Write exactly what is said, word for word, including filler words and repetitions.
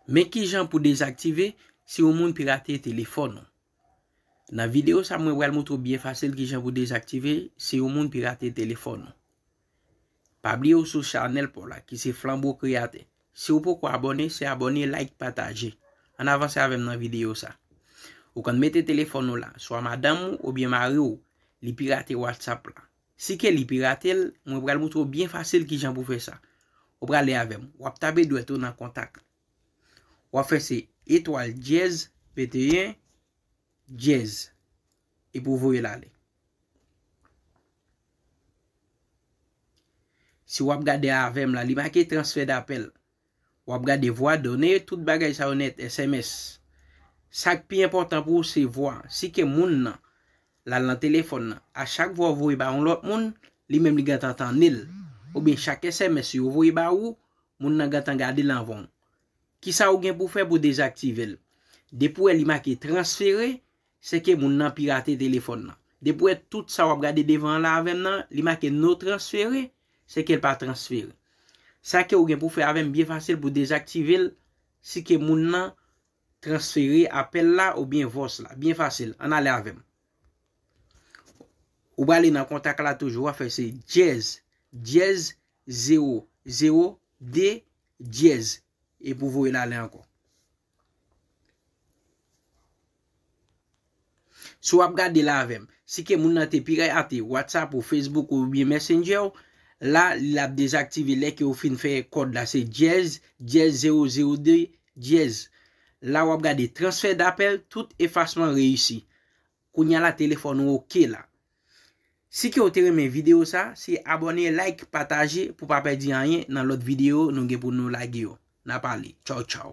Men kijan pou dezaktive si yon moun pirate telefòn ou. Nan videyo sa, mwen pral montre w byen fasil kijan pou dezaktive si yon moun pirate telefòn ou. Pa bliye w sou chanèl pa w la, ki se Flanbo Kreyatè. Si w poko abòne, se abòne, like, pataje. Ann avanse avè m nan videyo sa. Ou konn mete telefòn ou la, swa madanm ou oubyen mari w, li pirate WhatsApp la. Si ke li pirate l, mwen pral montre w byen fasil kijan pou fè sa. Ou prale avè m. W ap tape dwèt ou nan kontak. W ap fè se etwal dyèz venteyen dyèz. Epi w voye l ale. Si w ap gade avè m la, li make transfè dapèl. W ap gade vwa, done, tout bagay sa yo nèt, S M S. Sa k pi enpòtan pou ou se vwa. Si ke moun nan, l al nan telefòn nan, a chak vwa w voye ba yon lòt moun, li menm li gentan tande l. Oubyen chak S M S yo voye ba ou, moun nan gentan gade l anvan w. Kisa ou gen pou fè pou dezaktive l? Depi w wè li make transfere, se ke moun nan pirate telefòn nan. Depi w wè tout sa w ap gade devan an la avè m nan, li make no transfere, se ke l pa transfere. Sa ke ou gen pou fè avè m byen fasil pou dezaktive l, si ke moun nan transfere apèl la oubyen vòs la. Byen fasil, ann ale avè m. Ou prale nan kontak la toujou, w ap fè se dyèz, dyèz, zewo, zewo, de, dyèz. Epi w voye l ale ankò. Si w ap gade la avè m, si ke moun nan te pirate WhatsApp ou, Facebook ou oubyen Messenger w, la, l ap dezaktive lè ke w fin fè kòd la, se dyèz, dyèz, zewo, zewo, de, dyèz. La, w ap gade transfè dapèl, tout efasman reyisi. Kounye a la, telefòn ou oke la. Si ke w te renmen videyo sa, se abòne, like, pataje pou pa pèdi anyen nan lòt videyo nou gen pou nou lage yo. N a pale. Tchaw, tchaw.